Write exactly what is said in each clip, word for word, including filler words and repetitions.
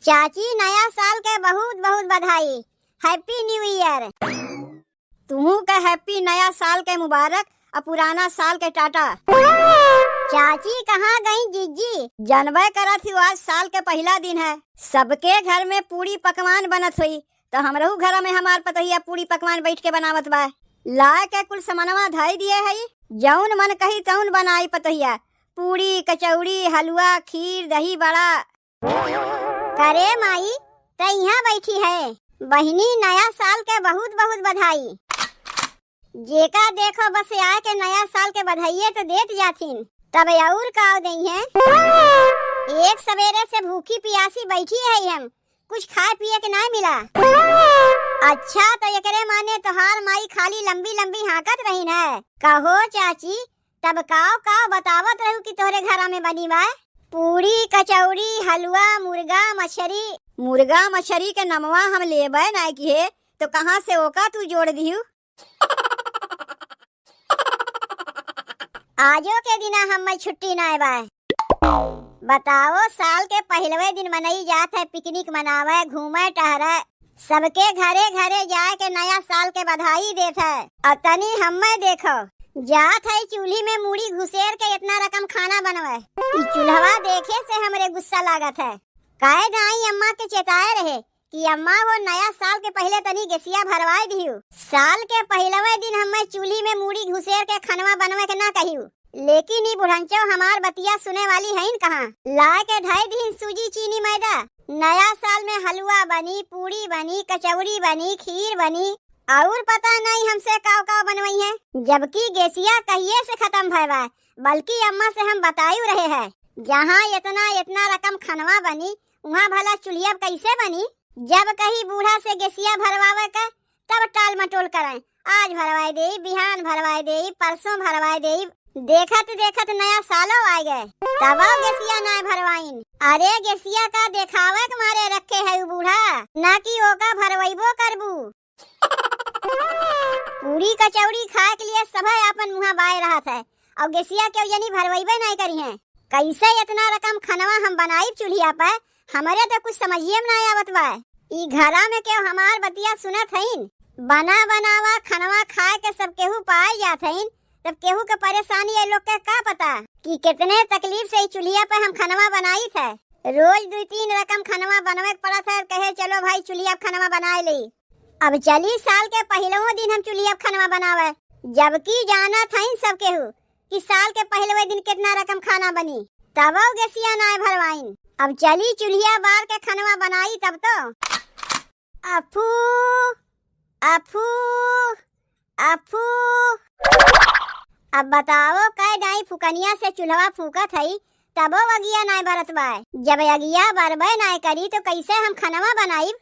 चाची, नया साल के बहुत बहुत बधाई। Happy New Year। तुहू के happy नया साल के मुबारक अ पुराना साल के टाटा। चाची, कहाँ गई जीजी? जानबे करत ही, आज साल के पहिला दिन है, सबके घर में पूड़ी पकवान बनत होई, तो हमरहू घर में हमार पतोहिया पूड़ी पकवान बैठ के बनावत बा। लाए के कुल समनवा धई दिए हई, जौन मन कही तौन बनाई पतोहिया, पूड़ी, कचौड़ी, हलवा, खीर, दही बड़ा। करे माई, त इहाँ बैठी है। बहिनी, नया साल के बहुत बहुत बधाई। जेका देखो बस आए के नया साल के बधाइये तो देत जाथिन, तब और का देइहैं? एक सवेरे से भूखी पियासी बैठी है हम, कुछ खाए पिए के नाय मिला। अच्छा, तो एकरे माने तोहार माई खाली लंबी लंबी हाँकत रहीन है। कहो चाची, तब काव काव बतावत रहू कि तोहरे घरा में बनी बा? पूड़ी, कचौड़ी, हलवा, मुर्गा, मछरी। मुर्गा मछरी के नमवा हम लेबे नाय किहे, तो कहाँ से ओका तू जोड़ दिहू? आजो के दिना हम्मे छुट्टी नाय बा। बताओ, साल के पहिलवे दिन मनई जात है picnic मनावे, घूमे, टहरे, सबके घरे घरे जाए के नया साल के बधाई देत है। और तनी हम्मे देखो, जात है चूल्ही में मूड़ी घुसेर के इतना रकम खाना बनवे। ई चूल्हवा देखे से हमरे गुस्सा लागत है। काहे दाई अम्मा के चेताए रहे कि अम्मा हो, नया साल के पहिले तनी गैसिया भरवाए दिहू। साल के पहिलवे दिन हम्मे चूल्ही में मूड़ी घुसेर के खनवा बनवे के ना कहियो, लेकिन ई बुढ़ंचो हमार बतिया सुने वाली हईन कहाँ। लाए के धई दिहिन सूजी, चीनी, मैदा। नया साल में हलवा बनी, पूड़ी बनी, कचौड़ी बनी, खीर बनी, और पता नहीं हमसे काव काव बनवइहैं, जबकि गैसिया कहिए से खतम भय बा, बल्कि अम्मा से हम बतायु रहे हैं, जहाँ इतना इतना रकम खनवा बनी, उहाँ भला चुल्हिया कैसे बनी? जब कही बूढ़ा से गैसिया भरवावे के, तब टाल मटोल करें, आज भरवाए देई, बिहान भरवाए देई, परसों भरवाए देई। देखत देखत नया सालो आए गए, तबो गैसिया नाय भरवाइन। अरे, गैसिया का देखावे के मारे रखे है उ बूढ़ा, ना कि ओका भरवैबो करबू। पूड़ी कचौड़ी खाए के लिए सभे आपन मुँहा बाय रहत है, और गैसिया केहू जनी भरवैबे नाय करिहैं। कैसे इतना रकम खनवा हम बनाइब चूल्हिया पे, हमरे तो कुछ समझिए में नाय आवत बा। ई घरा में केहू हमार बतिया सुनत हईन? बना बनावा खनवा खाए के सब केहू पाए जात हईन, तब केहू के परेशानी ये लोग के का पता कि कितने तकलीफ से ई चूल्हिया पे हम खनवा बनाइत है। रोज दुई तीन रकम खनवा बनवे के पड़त है, कहे, "चलो भाई, चूल्हिया पे खनवा बनाए लेई।" अब चली, साल के पहिलवो दिन हम चूल्हिया पे खनवा बनावे, जबकि जानत हईन सब केहू कि साल के पहिलवे दिन कितना रकम खाना बनी, तबो गैसिया नाय भरवाइन। अब चली, चूल्हिया बार के खनवा बनाई तब तो। अफू, अफू, अफू। अब बताओ, कै दाई फुकनिया से चूल्हवा फूकत हई, तबो अगिया नाय बरत बाय। जब अगिया बरबे नाय करी, तो कैसे हम खनवा बनाइब?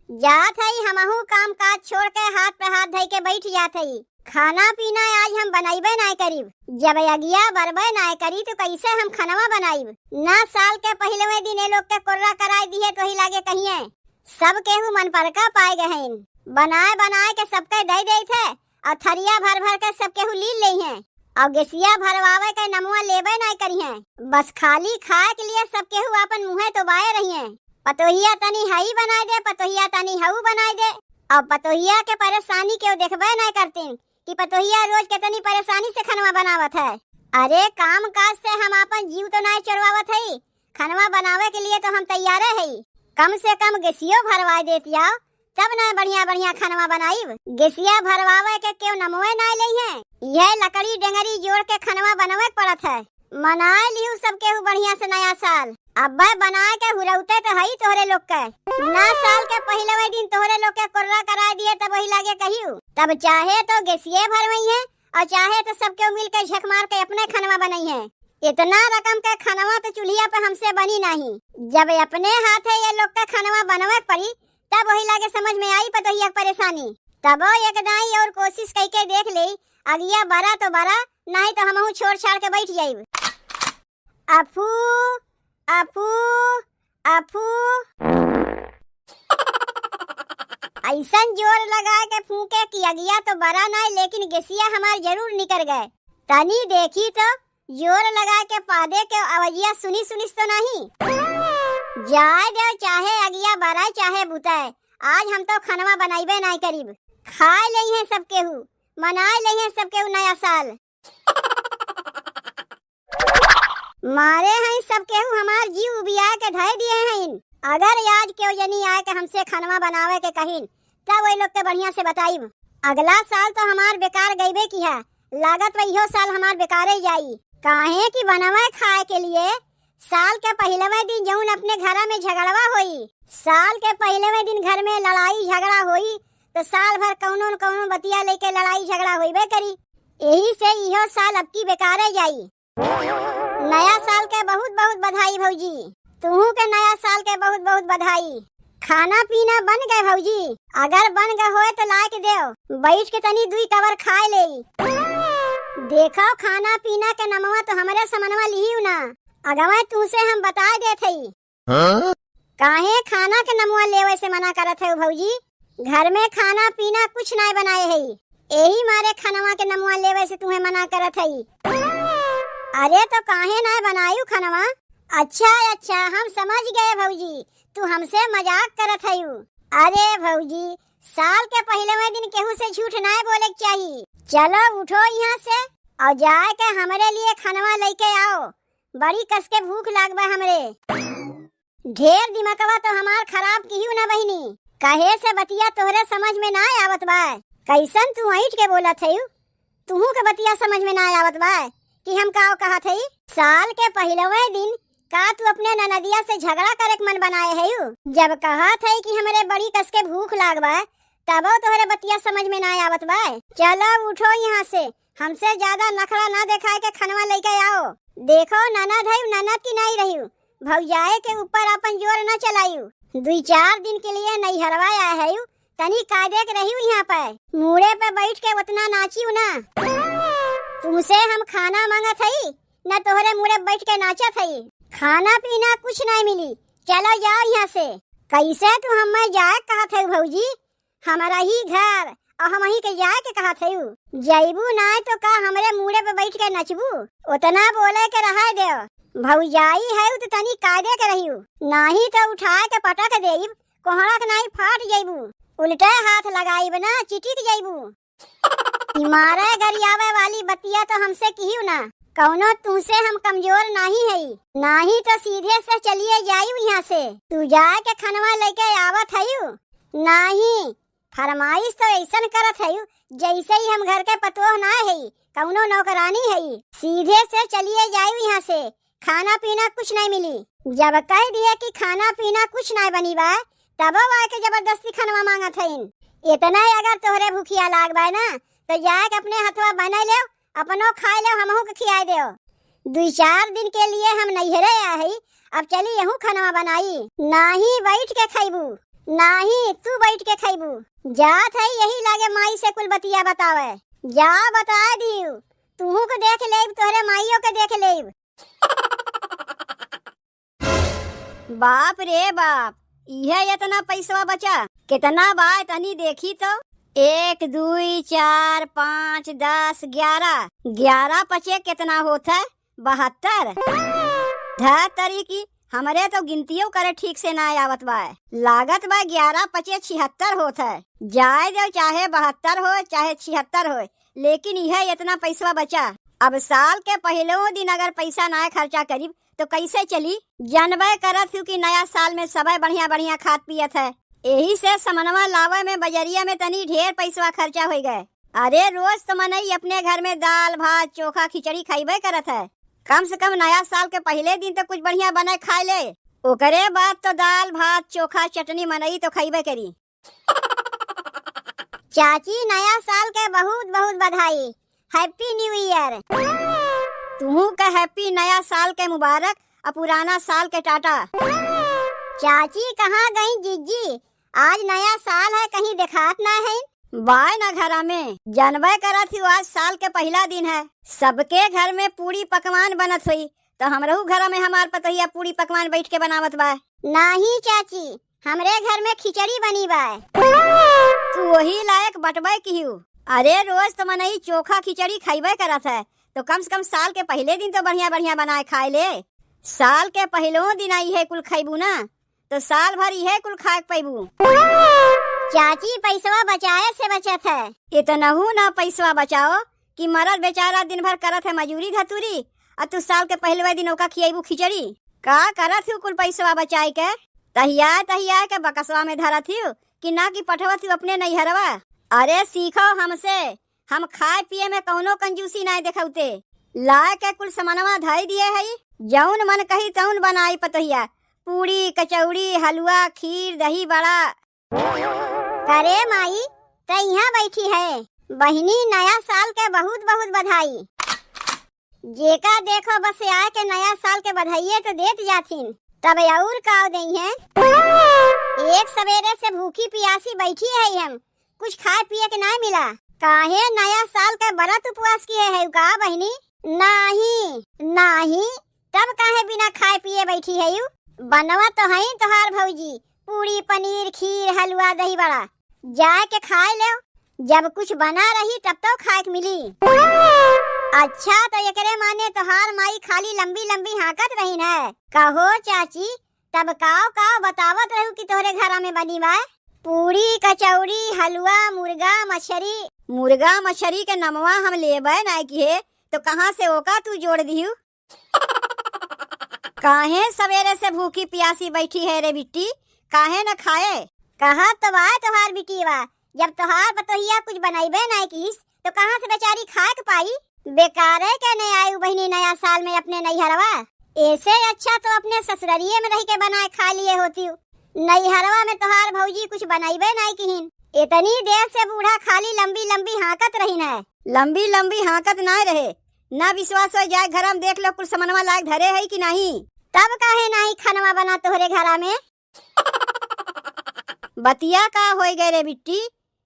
जात हई हमहू काम काज छोड़ के, हाथ पे हाथ धई के बैठ जात हई। खाना पीना आज हम बनइबे नाय करीब। जब अगिया बरबे नाय करी, तो कैसे हम खनवा बनाइब? ना साल के पहिलवे दिन ए लोग के कोर्रा कराए दिहे, तो ही लागे कहिए, सब केहू मन परका पाए गए हैं। बनाए बनाए के सबके दे देत है, और थरिया भर भर के सब केहू लील लेइहें, और गैसिया भरवावे के नमवा लेबे नाय करिहें। बस खाली खाए के लिए सब केहू आपन मुँहे तो बाए रहिहें। पतोहिया तनी हई बनाए दे, पतोहिया तनी हऊ बनाए दे, और पतोहिया के परेशानी केहू देखबे नाय करतीन कि पतोहिया रोज केतनी परेशानी से खनवा बनावत है। अरे, काम काज से हम आपन जीव तो नाय चोरवावत हई, खनवा बनावे के लिए तो हम तैयारे हई। कम से कम गैसियो भरवाए देत जाओ, तब ना बढ़िया बढ़िया खनवा बनाइब। गैसिया भरवावे के केहू नमवे ना लेइहें। यह लकड़ी डेंगरी जोड़ के खनवा बनवे के पड़त है। मनाए लिहू सब केहू बढ़िया से नया साल। अब्बे बनाए के हुरौते तो हई तोहरे लोग के। ना साल के पहिलवे दिन तोहरे लोग के कोर्रा कराए दिए, तब वही लागे कहियो। तब चाहे तो गैसिये भरवइहें, और चाहे तो सब केहू मिल के झक मार के अपने खनवा बनइहें। इतना रकम के खनवा तो चूल्हिया पे हमसे बनी नहीं। जब अपने हाथे ये लोग के खनवा बनवे के पड़ी, तब वही लागे समझ में आई पतोहिया के परेशानी। तबो एक दाई और कोशिश कई के देख ले, अगिया बरा तो बरा, नहीं तो हमहू छोड़ छाड़ के बैठ जाइब। अफू, अफू, अफू। ऐसन जोर लगा के फूके कि अगिया तो बरा नाय, लेकिन गैसिया हमार जरूर निकर गए। तनी देखी तो, जोर लगा के पादे के आवाजिया सुनी सुनिस तो नहीं। जाए देउ, चाहे अगिया बराए, चाहे बुताए, आज हम तो खनवा बनाइबे नाई करिब। खाए लेइहें सब केहू, मनाए लेइहें सब केहू नया साल। मारे हईं सब केहू हमार जीव उबियाए के धइ दिहे हईं। अगर आज केहू जनी आए के हमसे खनवा बनावे के कहिन, तब ओई लोग के बढ़िया से बताइब। अगला साल तो हमार बेकार गइबे किहा, लागत बा इहो साल हमार बेकारे जाई। काहे कि बनवे खाए के लिए साल के पहिलवे दिन जउन अपने घरा में झगड़वा होई, साल के पहिलवे दिन घर में लड़ाई झगड़ा होई, तो साल भर कउनो न कउनो बतिया लेके लड़ाई झगड़ा होइबे करी। एही से इहो साल अबकी बेकारे जाई। नया साल के बहुत बहुत बधाई भौजी। तुहू के नया साल के बहुत बहुत बधाई। खाना पीना बन गए भौजी? अगर बन गए होए तो लाए के देव, बैठ के तनी दुई कवर खाए लेई। देखो, खाना पीना के नमवा तो हमरे समनवा लिहिउ ना, अगवा तुहसे हम बताए देत हई। हाँ? काहे खाना के नमुआ लेवे से मना करत हउ भौजी? घर में खाना पीना कुछ नाय बनाए हई, एही मारे खनवा के नमुआ लेवे से तुहे मना करत हई। अरे तो काहे नाय बनायु खनवा? अच्छा, अच्छा, हम समझ गए भौजी, तू हमसे मजाक करत हयू। अरे भौजी, साल के पहिलवे दिन केहू से झूठ नाय बोले के चाही। चलो उठो यहाँ से और जाए के हमरे लिए खनवा लेके आओ, बड़ी कस के भूख लाग बा हमरे। ढेर दिमकवा तो हमार खराब किहिउ ना बहिनी, कहे से बतिया तोहरे समझ में ना आवत बा। कैसन तू ऐंठ के बोलत हयू? तुहू के बतिया समझ में ना आवत बा कि हम का कहत हई? साल के पहिलवे दिन का तू अपने ननदिया से झगड़ा करे के मन बनाए हयू? जब कहत हई कि हमरे बड़ी कस के भूख लाग बा, तबो तोहरे बतिया समझ में ना आवत बा। चलो उठो यहाँ से, हमसे ज्यादा नखरा ना देखाए के खनवा लेके आओ। देखो ननद हयू, ननद की नाई रहियो, भौजाए के ऊपर अपन जोर ना चलायू। दुई चार दिन के लिए नैहरवा आए हयू, तनी कायदे के रहियो यहाँ पे। मूड़े पे बैठ के उतना नाचियो ना। तुमसे हम खाना मांगत हई, ना तोहरे मूड़े बैठ के नाचत हई। खाना पीना कुछ नाय मिली, चलो जाओ यहाँ से। कैसे तू हमें जाए कहत हऊ भौजी? हमारा ही घर और हम ही के जाए के कहत हऊ। जइबू नाय तो का हमरे मूड़े पे बैठ के नचबू? उतना बोले के रहाय देव। भौजाई हऊ तो तनी कायदे के रहियो, नाही तो उठाए के पटक देब, कोहड़ा के नाही फाट जइबू। उल्टे हाथ लगाइब ना, चिटिक जइबू। ई मारे गरियावे वाली बतिया तो हमसे किहियो ना, कौनो तुमसे हम कमजोर नाही हई, नाही तो सीधे से चलिए जायू यहाँ से। तू जाए के खनवा लेके आवत हयू? नाही, फरमाइश तो ऐसन करत हयू जैसे ही हम घर के पतोह ना हई, कौनो नौकरानी हई। सीधे से चलिए जायू यहाँ से, खाना पीना कुछ नहीं मिली। जब कह दिए कि खाना पीना कुछ नहीं बनी बा, तबो आके जबरदस्ती खनवा मांगत हईन। इतना ही अगर तोहरे भूखिया लाग बा ना, तो जाए के अपने हथवा बना लेव, अपनो खाए लेव, हमहू के खियाए देव। दुई चार दिन के लिए हम नैहरे आ हई, अब चली यहू खनवा बनाई। नाही बैठ के खैबू, नाही तू बैठ के खैबू। जात हई यही लागे माई से कुल बतिया बतावे। जा बताए दियो, तुहू के देख लेब, तोहरे माइयो के देख लेब। बाप रे बाप, इहे इतना पैसवा बचा? कितना बा तनी देखी तो। एक, दुई, चार, पाँच, दस, ग्यारह। ग्यारह पचे कितना होत है? बहत्तर। धतरी की, हमरे तो गिनतियो करे ठीक से ना आवत बा। लागत बा ग्यारह पचे छिहत्तर होत है। जाए दो, चाहे बहत्तर हो, चाहे छिहत्तर हो, लेकिन इहे इतना पैसवा बचा। अब साल के पहिलवो दिन अगर पैसा ना खर्चा करीब, तो कैसे चली? जानबे करत हूँ कि नया साल में सबे बढ़िया बढ़िया खात पियत है, एही से समनवा लावे में बजरिया में तनी ढेर पैसवा खर्चा होइ गए। अरे रोज तो मनई अपने घर में दाल भात चोखा खिचड़ी खइबे करत है, कम से कम नया साल के पहिले दिन तो कुछ बढ़िया बने खाए ले, ओकरे बाद तो दाल भात चोखा चटनी मनई तो खइबे करी। चाची, नया साल के बहुत बहुत बधाई, Happy New Year। तुहू के happy नया साल के मुबारक, आ पुराना साल के टाटा। चाची, कहाँ गई जिज्जी? आज नया साल है, कहीं देखात ना है। बाय ना घरा में, जानबे करत हूँ आज साल के पहिला दिन है, सबके घर में पूड़ी पकवान बनत होई, तो हमरहू घरा में हमार पतोहिया पूड़ी पकवान बैठ के बनावत बा। नाही चाची, हमरे घर में खिचड़ी बनी बा। तू वही लायक बटबे किहू। अरे रोज तो मनई चोखा खिचड़ी खइबे करत है, तो कम से कम साल के पहिले दिन तो बढ़िया बढ़िया बनाए खाए ले। साल के पहिलवो दिन इहे कुल खइबू ना, तो साल भर इहे कुल खाए के पइबू। चाची, पैसवा बचाए से बचत है। इतनहू ना पैसवा बचाओ कि मरद बेचारा दिन भर करत है मजूरी धतूरी, अ तू साल के पहिलवे दिन ओका खियइबू खिचड़ी। का करत हू कुल पैसवा बचाए के? तहिया तहिया के बकसवा में धरत हू कि ना कि पठवत हू अपने नैहरवा? अरे सीखो हमसे, हम खाए पिए में कउनो कंजूसी नाय देखउते। लाए के कुल समनवा धइ दिए हई, जउन मन कही तउन बनाई पतोहिया, पूड़ी, कचौड़ी, हलुआ, खीर, दही बड़ा। करे माई, त इहाँ बैठी है। बहिनी, नया साल के बहुत बहुत बधाई। जेका देखो बस आए के नया साल के बधाइये तो देत जाथिन, तब अउर काव देइहें। एक सवेरे से भूखी पियासी बैठी है हम, कुछ खाए पिए के नाय मिला। काहे नया साल के बरत उपवास किहे है का बहिनी? नाही, नाही, तब काहे बिना खाए पिए बैठी है यू? बनवा तो हई तोहार भौजी, पूड़ी, पनीर, खीर, हलुआ, दही बड़ा, जाए के खाए लेव। जब कुछ बना रही तब तो खाए के मिली। अच्छा, तो एकरे माने तोहार माई खाली लंबी लंबी हाँकत रही न? कहो चाची, तब काव काव बतावत रहू कि तोहरे घरा में बनी बा? पूड़ी, कचौड़ी, हलुआ, मुर्गा, मछरी। मुर्गा मछरी के नमवा हम लेबे नाय किहे, तो कहाँ से ओका तू जोड़ दिहू? काहे सवेरे से भूखी पियासी बैठी है रे बिट्टी, काहे न खाए? कहत तो बा तोहार बिटिया, जब तोहार पतोहिया कुछ बनइबे नाय किस, तो कहाँ से बेचारी खाए के पाई? बेकारे के ने आयु बहिनी नया साल में अपने नैहरवा, ऐसे अच्छा तो अपने ससुररिये में रह के बनाए खा लिए होती। नैहरवा में तोहार भौजी कुछ बनइबे नाय किहिन। इतनी देर से बूढ़ा खाली लंबी लंबी हाँकत रहिन है। लंबी लंबी हाँकत नाय रहे, ना विश्वास हो जाए, घर में देख लो, कुल समनवा लायक धरे है कि नहीं? तब काहे नाही खनवा बना तोहरे घरा में? बतिया का होई गए रे बिट्टी,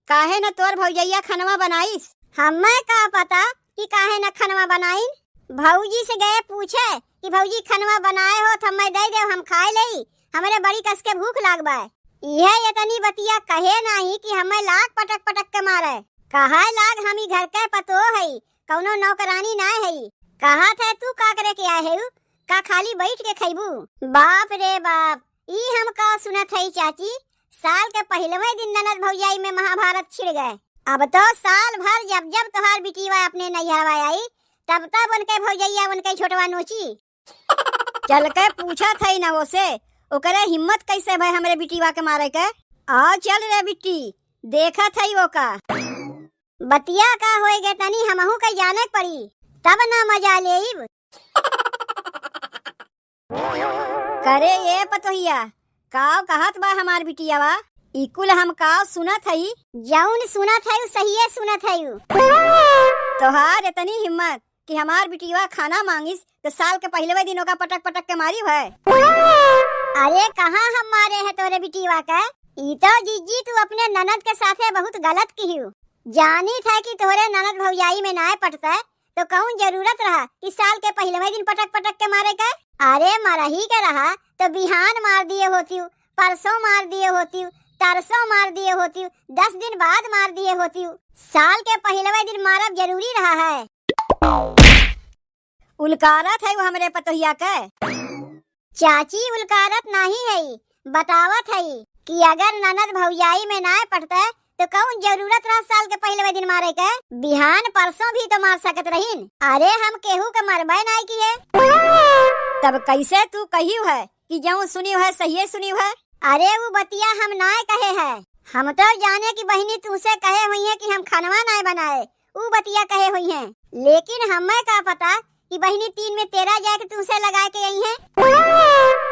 काहे न तोर भौजैया खनवा बनाइस? हमें का पता कि काहे न खनवा बनाइन। भौजी से गए पूछे कि भौजी खनवा बनाए हो तो हमें दे दे, हम खाए लेई, हमरे बड़ी कस के भूख लाग बा। यह इतनी बतिया कहे नाही कि हमें लाग पटक पटक के मारे। कहे लाग हम ई घर के पतो हई, कउनो नौकरानी नाय हई। कहत है तू का करे के आए हऊ? का खाली बैठ के खइबू? बाप रे बाप, ई हम का सुनत हई चाची, साल के पहिलवे दिन ननद भौजाई में महाभारत छिड़ गए। अब तो साल भर जब जब तोहार बिटिया अपने नैहरवा आई, तब तब उनके भौजैया उनके छोटवा नोची। चल के पूछत हई ना ओसे, ओकरे हिम्मत कैसे भय हमरे बिटिया के मारे के? आओ चल रे बिट्टी, देखत हई ओका। बतिया का होए गे तनी हमहू के जाने के पड़ी, तब ना मजा लेइब। करे ए पतोहिया, काव कहत बा हमार बिटियावा? ई कुल हम काव सुनत हई? जउन सुनत हई, उ सहिए सुनत हई। तोहार इतनी हिम्मत कि हमार बिटियावा खाना मांगिस, तो साल के पहिलवे दिन ओका पटक पटक के मारी है। अरे, कहाँ हम मारे हैं तोरे बिटियावा के? ई तो जीजी, तू अपने ननद के साथे बहुत गलत किहियो। जानित है कि तोहरे ननद भौजाई में नाय पटते, तो कउन जरूरत रहा कि साल के पहिलवे दिन पटक पटक के मारे के? अरे, मरही के रहा तो बिहान मार दिए होतिउ, परसों मार दिए होतिउ, तरसों मार दिए होतिउ, दस दिन बाद मार दिए होतिउ। साल के पहिलवे दिन मारब जरूरी रहा है। उलकारत है वो हमरे पतोहिया के। चाची, उलकारत नाही है, बतावत है कि अगर ननद भौजाई में नाय पटते, तो कउन जरूरत रहा साल के पहिलवे दिन मारे के? बिहान परसों भी तो मार सकत रहीन। अरे, हम केहू के मरबे नाय किहे। तब कैसे तू कहियो है कि जउन सुनियो है, सहिए सुनियो है? अरे, उ बतिया हम नाय कहे है। हम तो जाने कि बहिनी तुसे कहे हुई है कि हम खनवा नाय बनाए, उ बतिया कहे हुई है। लेकिन हमें का पता कि बहिनी तीन में तेरह जाए के तुसे लगा के आई है।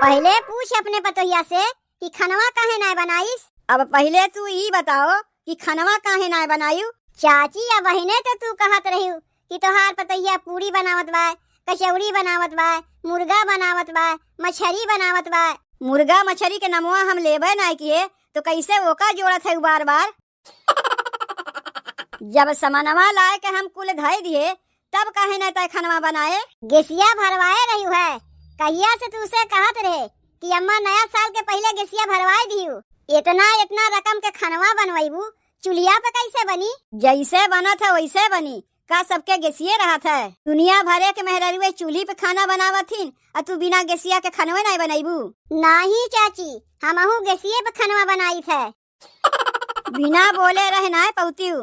पहिले पूछ अपने पतोहिया से कि खनवा काहे नाय बनाइस? अब पहिले तू ई बताओ कि खनवा काहे नाय बनायु? चाची, अबहिने तो तू कहत रहिउ कि तोहार पतोहिया पूड़ी बनावत बा, कचौड़ी बनावत बा, मुर्गा बनावत बा, मछरी बनावत बा। मुर्गा मछरी के नमवा हम लेबे नाय किहे, तो कैसे ओका जोड़त है बार बार? जब समनवा लाए के हम कुल धइ दिहे, तब काहे न तय खनवा बनाए? गेसिया भरवाए रहिउ है, कहिया से तू उसे कहत रहे कि अम्मा नया साल के पहिले गेसिया भरवाए दिहु। इतना, इतना रकम के खनवा बनवैबू, चुलिया पे कैसे बनी? जैसे बनत है वैसे बनी, का सबके गैसिये रहत है? दुनिया भरे के मेहररुए चूल्ही पे खाना बनावत हिन, अ तू बिना गैसिया के खनवे नाई बनैबू? नाही चाची, हमहू गैसिये पे खनवा बनाइत है। बिना बोले रह नाय पौतिउ।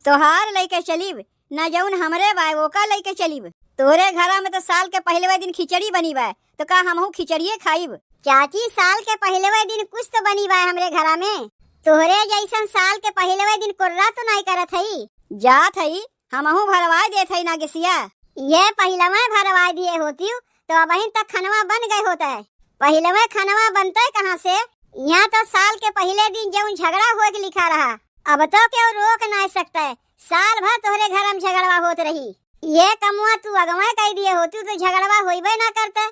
तोहार लइके चलिब, न जउन हमरे बाय ओका लइके चलिब। तोरे घरा में तो साल के पहिलवे दिन खिचड़ी बनी बाय, तो का हमहू खिचड़िए खाइब? चाची, साल के पहिलवे दिन कुछ तो बनी बाय हमरे घरा में। तोहरे जइसन साल के पहिलवे दिन कोर्रा तो नाई करत हई। जात हई, हमहू भरवाए देत हई ना गैसिया। ये पहिलवे भरवाए दिए होतिउ, तो अबहिन तक खनवा बन गए होते। पहिलवे खनवा बनते कहाँ से? यहाँ तो साल के पहिले दिन जउन झगड़ा होए के लिखा रहा, अब तो केहू रोक नाय सकते। साल भर तोहरे घर में झगड़वा होत रही। ये कमवा तू अगवे कई दिए होतिउ तो झगड़वा होइबे ना करते।